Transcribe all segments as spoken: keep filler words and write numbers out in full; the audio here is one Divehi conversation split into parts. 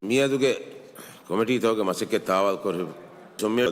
މިއަދުގެ ކޮމިޓީތަކުގެ މަސައްކަތް ތާވާލުކުރި ސުމި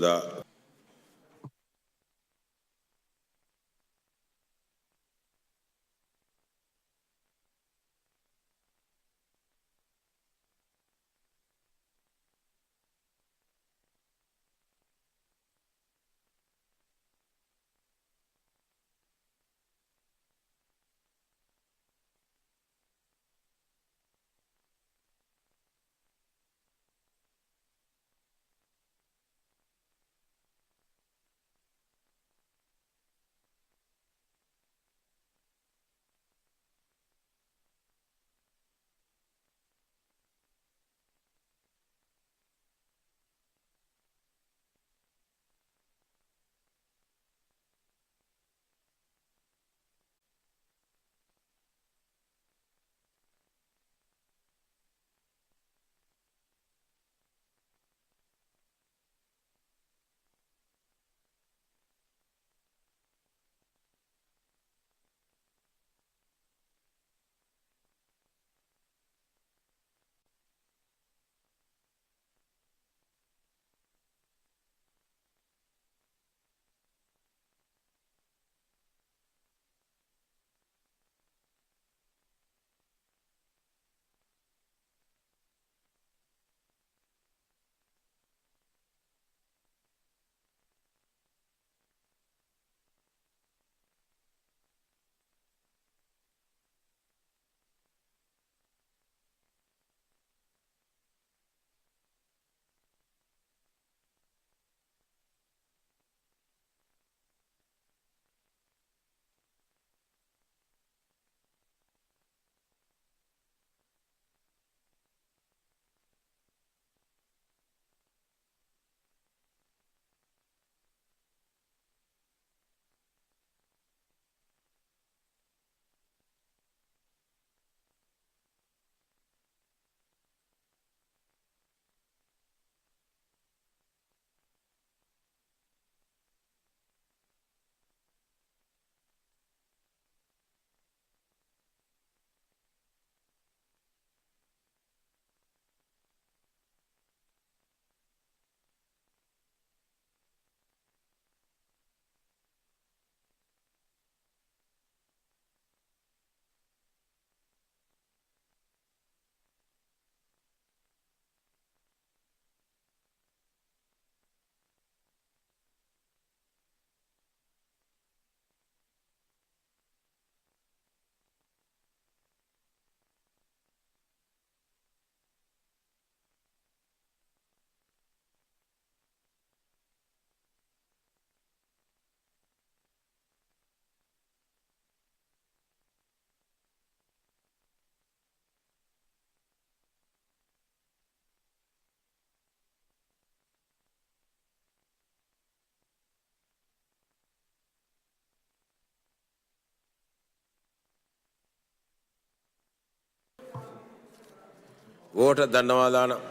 ވޯޓަށް ދަންނަވާލާނަން.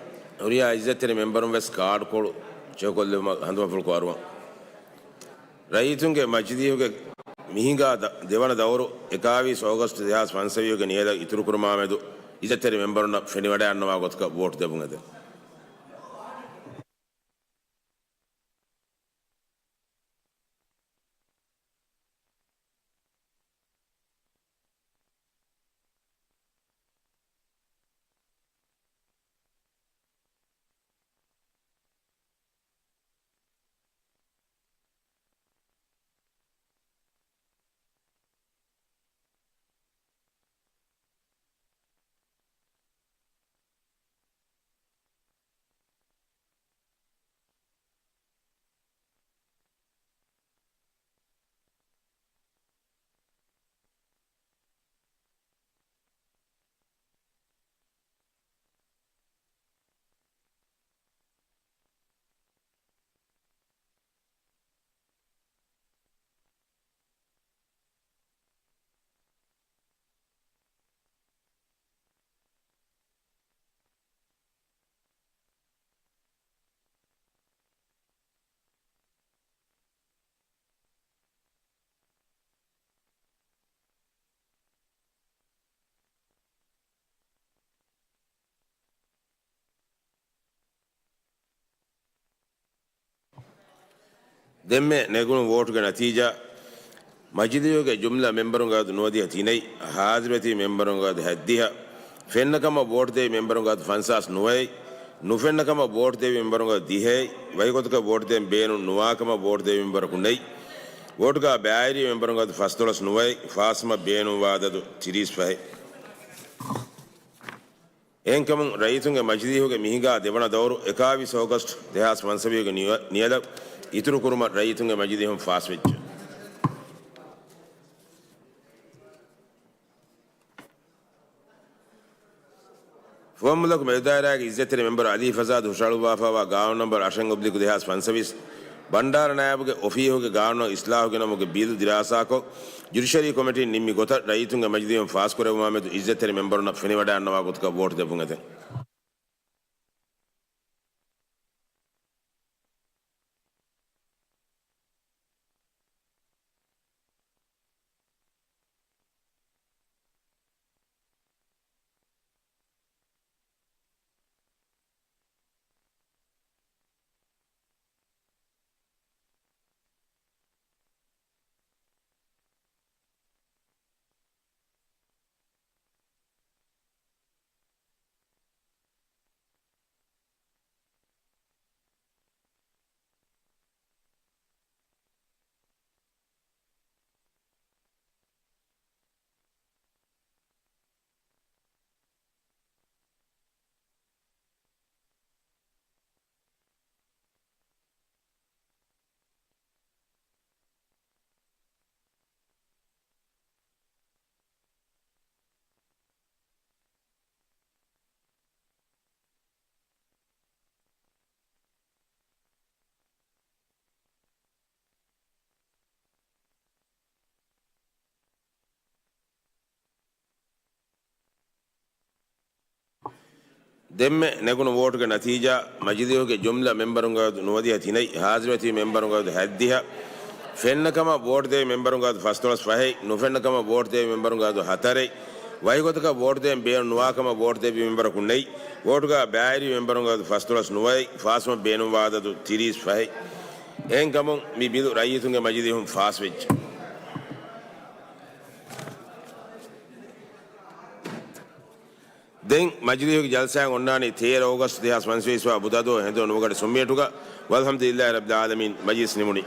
ހުރިހާ އިއްޒަތްތެރި މެމްބަރުން ވެސް ކާޑުކޮޅު ޗެކުކޮށްލުމަށް ހަނދުމަފުޅު ކުރުވަން. ރައްޔިތުންގެ މަޖިލީހުގެ މިހިނގާ ދަ-، ދެވަނަ ދައުރު އެކާވީސް އޯގަސްޓް ދެހާސް ފަންސަވީހުގެ ނިޔަލަށް އިތުރުކުރުމާމެދު އިއްޒަތްތެރި މެމްބަރުންނަށް ފެނިވަޑައިގަންނަވާ ގޮތަކަށް ވޯޓް ދެއްވުން އެދެން. ދެންމެ ނެގުނު ވޯޓުގެ ނަތީޖާ، މަޖިލީހުގެ ޖުމްލަ މެމްބަރުންގެ އަދަދު ނުވަދިހަ ތިނެއް، ހާޒިރުވެތި މެމްބަރުންގެ އަދަދު ހަތްދިހަ، ފެންނަ ކަމަށް ވޯޓު ދެވި މެމްބަރުންގެ އަދަދު ފަންސާސް ނުވައެއް، ނުފެންނަ ކަމަށް ވޯޓު ދެވި މެމްބަރުންގެ އަދަދު ދިހައެއް، ވަކިގޮތަކަށް ވޯޓު ދޭން ބޭނުން ނުވާ ކަމަށް ވޯޓު ދެވި މެމްބަރަކު ނެތް. ވޯޓުގަ ބައިވެރި މެމްބަރުންގެ އަދަދު ފަސްދޮޅަސް ނުވައެއް، ފާސްކަމަށް ބޭނުންވާ އަދަދު ތިރީސް ފަހެއް. އެހެންކަމުން ރައްޔިތުންގެ މަޖިލީހުގެ މިހިނގާ ދެވަނަ ދައުރު އެކާވީސް އޯގަސްޓް ދެހާސް ފަންސަވީހުގެ ނިޔަ-، ނިޔަލަށް އިތުރު ކުރުމަށް ރައްޔިތުންގެ މަޖިލީހުން ފާސްވެއްޖެ. ފުވައްމުލަކު މެދުދާއިރާގެ އިއްޒަތްތެރި މެމްބަރު އަލީ ފަޒާދު ހުށަހަޅުއްވާފައިވާ ގާނޫނު ނަންބަރު އަށެއް އޮބްލިކު ދެހާސް ފަންސަވީސް، ބަންޑާރަ ނާއިބުގެ އޮފީހުގެ ގާނޫނު އިސްލާހު ގެނަމުގެ ބިލު ދިރާސާކޮށް، ޖުޑިޝަރީ ކޮމިޓީން ނިންމި ގޮތަށް ރައްޔިތުންގެ މަޖިލީހުން ފާސްކުރެއްވުމާމެދު އިއްޒަތްތެރި މެމްބަރުންނަށް ފެނިވަޑައިގަންނަވާ ގޮތަކަށް ވޯޓު ދެއްވުން އެދެން. ދެންމެ ނެގުނު ވޯޓުގެ ނަތީޖާ، މަޖިލީހުގެ ޖުމްލަ މެމްބަރުންގެ އަދަދު ނުވަދިހަ ތިނެއް، ހާޒިރުވެތި މެމްބަރުންގެ އަދަދު ހަތްދިހަ، ފެންނަ ކަމަށް ވޯޓު ދެވި މެމްބަރުންގެ އަދަދު ފަސްދޮޅަސް ފަހެއް، ނުފެންނަ ކަމަށް ވޯޓު ދެވި މެމްބަރުންގެ އަދަދު ހަތަރެއް، ވަކިގޮތަކަށް ވޯޓު ދޭން ބޭނުން ނުވާ ކަމަށް ވޯޓު ދެއްވި މެމްބަރަކު ނެތް. ވޯޓުގަ ބައިވެރި މެމްބަރުންގެ އަދަދު ފަސްދޮޅަސް ނުވައެއް، ފާސްކަމަށް ބޭނުންވާ އަދަދު ތިރީސް ފަހެއް. އެހެންކަމުން މި ބިލު ރައްޔިތުންގެ މަޖިލީހުން ފާސްވެއްޖެ. ދެން މަޖިލީހުގެ ޖަލްސާއެއް އޮންނާނީ ތޭރަ އޯގަސްޓް ދެހާސް ފަންސަވީސް ވާ ބުދަދުވަހު ހެނދުނު ނުވަގަޑި ސުންމިއެޓުގަ. ވަލްޙަމްދުލިއްލާހި ރައްބިލް ޢާލަމީން. މަޖިލިސް ނިމުނީ.